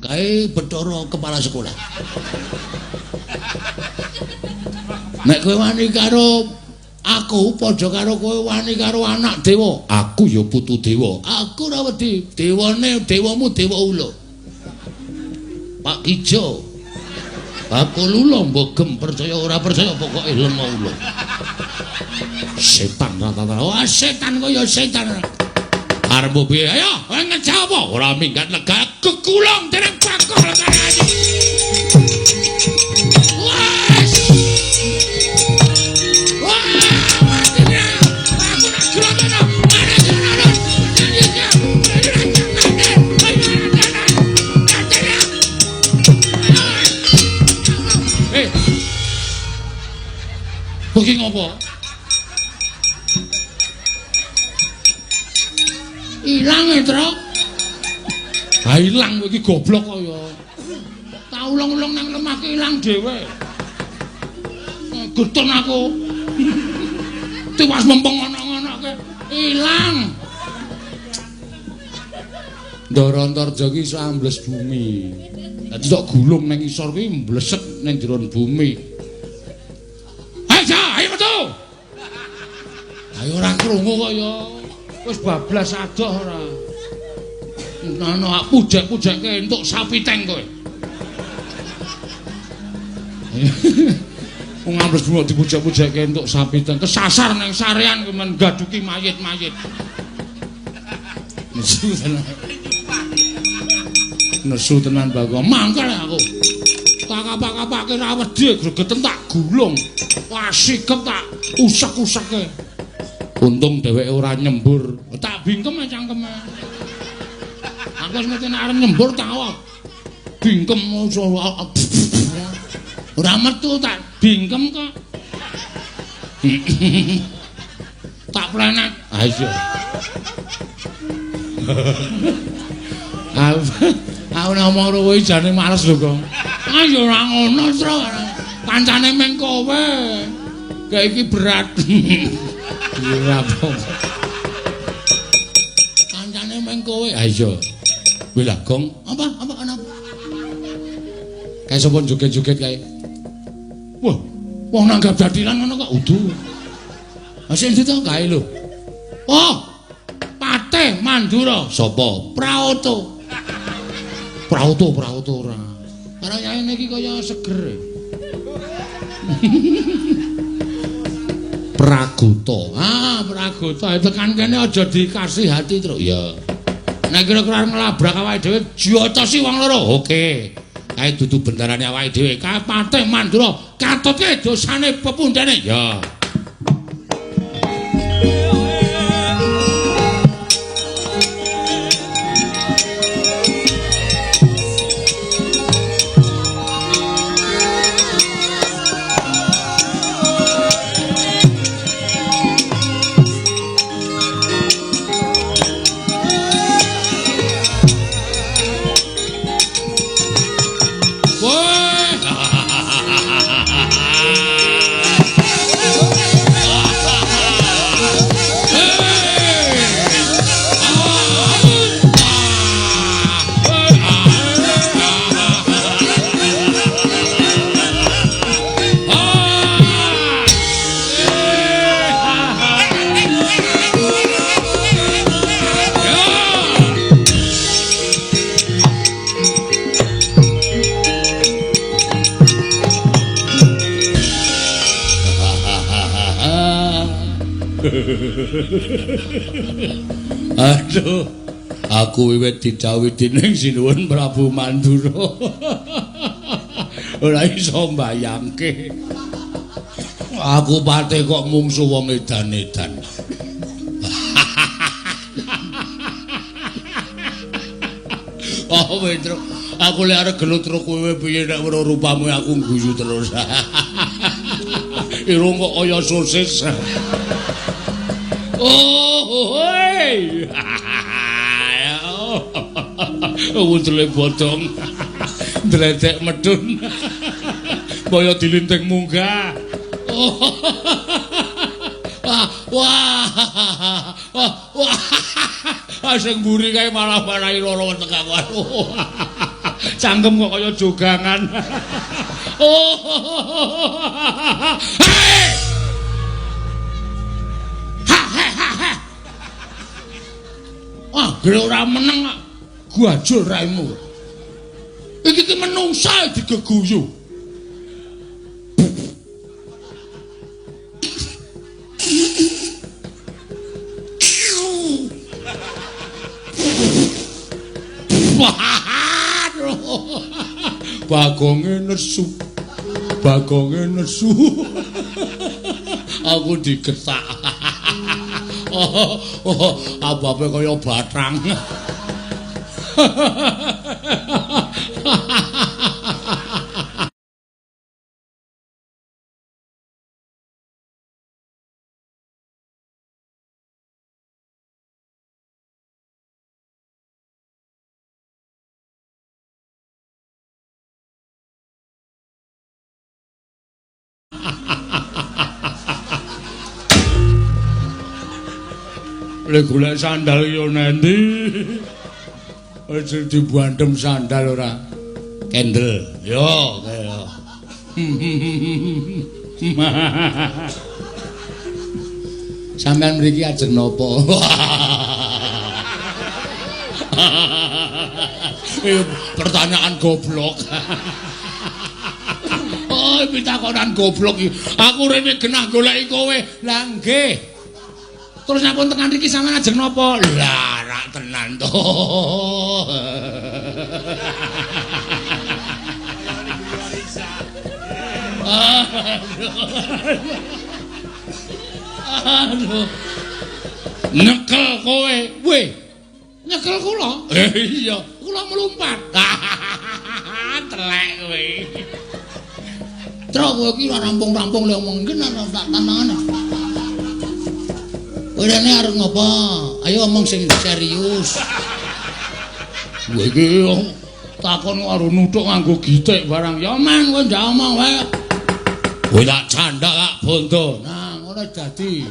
Kae Bathara kepala sekolah. Nek kowe wani karo aku padha karo kowe wani karo anak dewa. Aku ya putu dewa. Aku ora wedi. Dewane dewamu dewa ula. Pak Kijo. Bakul ula mbok percaya ora percaya pokoke lenga ula. Setan rata-rata. Wah, setan kaya setan. Arep piye? Ayo, kowe ngejawab apa? Ora minggat lega kekulung dereng bakul karane. Wes. Wah, mati ya. Aku nak grotono. Eh. Kowe ngopo? Ilang e, Truk. Ha ilang kowe iki goblok kok ya. Tak ulung-ulung nang lemah ki ilang dhewe. Getun aku. Tiwas mempeng ngono-ngonoke ilang. Ndara Antarja ki iso ambles bumi. Dadi tok gulung nang isor kuwi mblesek nang jero bumi. Ayo, ayo metu. Ayo ora krungu kok ya. Wis bablas adoh ora. Ngono pujek-pujekke entuk sapi teng kowe. Wong ambles bumi dipujek-pujekke entuk sapi teng. Kesasar nang sarean kowe men gaduki mayit-mayit. Nesu tenan. Nesu tenan Bagong. Mangkel aku. Tak kapak-kapake ra wedi gregeten tak gulung. Wah sikep tak usek-useke. Untung dheweke ora nyembur. Tak bingkem cangkeme. Aku wis ngerti nek arep nyembur tak bingkem ora metu tak bingkem kok. Tak plenet. Ha iya. Aku nek ngomong karo kowe jane males lho, Gong. Ah ya ora ngono, Tru. Kancane meng kowe. Kayak iki berat. Ora apa. Kancane meng kowe. Ha iya. Kuwi lah, Gong. Apa? Apa ana? Kae sapa joget-joget kae? Wah, wong nanggap jathilan ngono kok udu. Ha sing ndi to kae lho? Oh. Patih Mandura. Sapa? Praoto. Praoto, Praoto ora. Karo yaene iki kaya seger. Pragota. Ah, Pragota tekan kene aja dikasih hati, Truk. Ya. Nek kira-kira arep nglabrak awake dhewe jotosi wong loro. Oke. Kae dudu bendarane awake dhewe. Kae Patih Mandura katutke dosane pepundhene. Ya. Aduh, aku wiwit didhawuhi dening Sinuwun Prabu Mandura. Ora iso mbayangke. Aku patih kok mungsu wong edan-edan. Oh, Wendro, aku lek arep gelut karo kowe piye nek weruh rupamu aku guyu terus. Irung kok kaya sosis. Oh, hoi. Wudele bodong. Dledek medun. Kaya dilinting munggah. Wah, wah. Wah. Sing mburi kae malah marahi lara weteng aku. Cangkem kok kaya jogangan. Oh. Hei! Ha ha ha ha. Ah, gere ora meneng kok. Gajul raimu. Iki ki menungsa digeguyu. Waduh. Bagonge nesu. Bagonge nesu. Aku digetak. Oh, oh, ababe kaya batrang. Le golek sandal yo nendi? Aja dibuandem sandal ora. Kendel. Yo, kaya. Sampeyan mriki ajeng napa? Pertanyaan goblok. Oh, pitakonan goblok iki. Aku rene genah goleki kowe. Lah nggih. Terus nyapun tekan riki sampeyan ajeng napa? Lah, rak tenan to. Aduh. Nyekel kowe. Weh. Nyekel kula? Iya, kula melompat. Telek kowe. Trok kowe iki ora rampung-rampung le omong iki ora tak tantangane. Kowe rene arep ngopo? Ayo omong sing serius. Kowe iki takon karo nuthuk nganggo gitik barang. Ya men kowe ndak omong wae. Kowe tak candak tak bondo. Nah, ngono dadi.